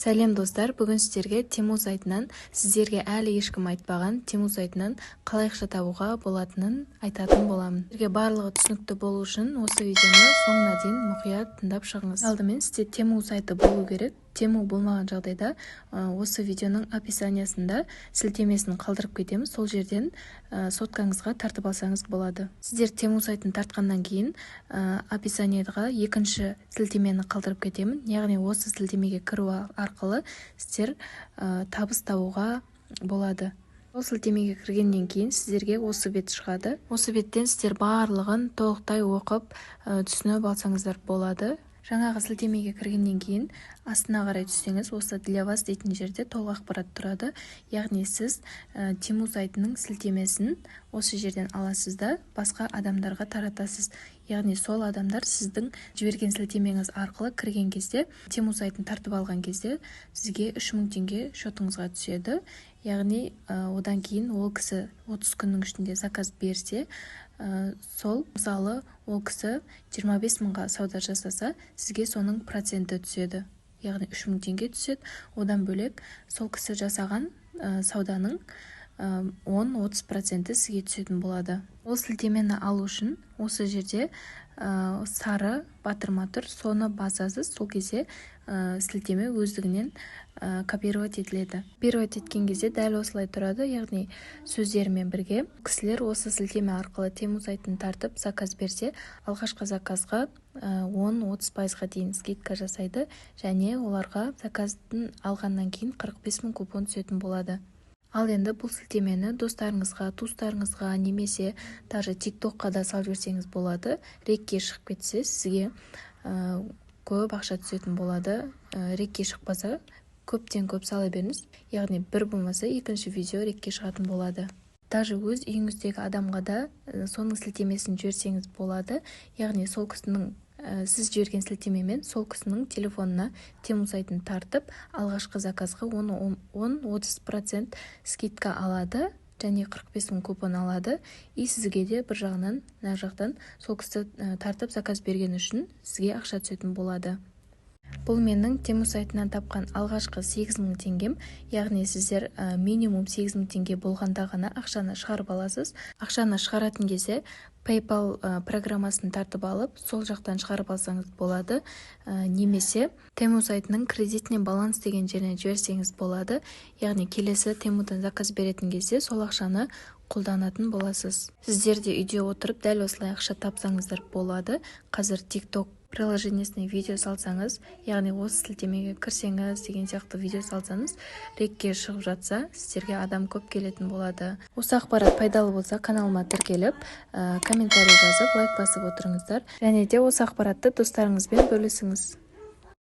Сәлем, достар! Бүгін сіздерге Temu сайтынан, сіздерге әлі ешкім айтпаған Temu сайтынан қалай ақша табуға болатынын айтатын боламын. Сіздерге барлығы түсінікті болу үшін осы видеоны соңына дейін мұқият тыңдап шығыңыз. Алдымен сізде Temu сайты болу керек. Temu болмаған жағдайда осы видеоның описаниясында сілтемесін қалдырып кетеміз, сол жерден соткаңызға тартып алсаңыз болады. Сіздер Temu сайтын тартқаннан кейін описанияға екінші сілтемені қалдырып кетемін, яғни осы сілтемеге кіру арқылы сіздер табыс табуға болады. Сол сілтемеге кіргеннен кейін сіздерге осы бет шығады. Осы беттен сіздер барлығын толықтай оқып, түсініп алсаңыздар болады. Жаңағы сілтемеге кіргеннен кейін астына қарай түссеңіз, осы «Для вас» дейтін жерде толық ақпарат тұрады. Яғни сіз Temu сайтының сілтемесін осы жерден аласыз да, басқа адамдарға таратасыз. Яғни сол адамдар сіздің жіберген сілтемеңіз арқылы кірген кезде, Temu сайтын тартып алған кезде сізге 3000 теңге шотыңызға түседі. Яғни одан кейін ол кісі 30 күннің ішінде заказ берсе, сол, мысалы, ол кісі 25 мыңға сауда жасаса, сізге соның проценті түседі, яғни 3000 теңге түседі. Одан бөлек сол кісі жасаған сауданың 10-30% сізге түсетін болады. Ол сілтемені алу үшін осы жерде сары батырма тұр, соны басасыз. Сол кезде сілтеме өздігінен копировать етіледі. Копировать еткен кезде дәл осылай тұрады, яғни сөздерімен бірге. Кісілер осы сілтеме арқылы Temu сайтын тартып заказ берсе, алғашқы заказға 10-30% дейін скидка жасайды және оларға заказдың алғаннан кейін 45 мың купон түсетін болады. Ал енді бұл сілтемені достарыңызға, туыстарыңызға немесе даже ТикТокқа да салып жіберсеңіз болады. Рекке шығып кетсе, сізге көп ақша түсетін болады. Рекке шықпаса, көптен көп сала беріңіз, яғни бір болмаса, екінші видео рекке шығатын болады. Даже өз үйіңіздегі адамға да соның сілтемесін жіберсеңіз болады. Яғни сол кісінің, сіз жіберген сілтемемен сол кісінің телефонына Temu сайтын тартып, алғашқы заказға 10-30% скидка алады және 45 мың купон алады. И сізге де бір жағынан, мына жақтан сол кісі тартып заказ берген үшін сізге ақша түсетін болады. Бұл менің Temu сайтынан тапқан алғашқы 8000 теңгем. Яғни сіздер минимум 8000 теңге болғанда ғана ақшаны шығарып аласыз. Ақшаны шығаратын кезде PayPal программасын тартып алып, сол жақтан шығарып алсаңыз болады немесе Temu сайтының «Кредитный баланс» деген жеріне жіберсеңіз болады. Яғни келесі Temuдан заказ беретін кезде сол ақшаны қолданатын боласыз. Сіздер де үйде отырып дәл осылай ақша тапсаңыздар болады. Қазір TikTok приложениесіне видео салсаңыз, яғни осы сілтемеге кірсеңіз деген сияқты видео салсаңыз, рекке шығып жатса, сіздерге адам көп келетін болады. Осы ақпарат пайдалы болса, каналыма тіркеліп, комментарий жазып, лайк басып отырыңыздар және де осы ақпаратты достарыңызбен бөлісіңіз.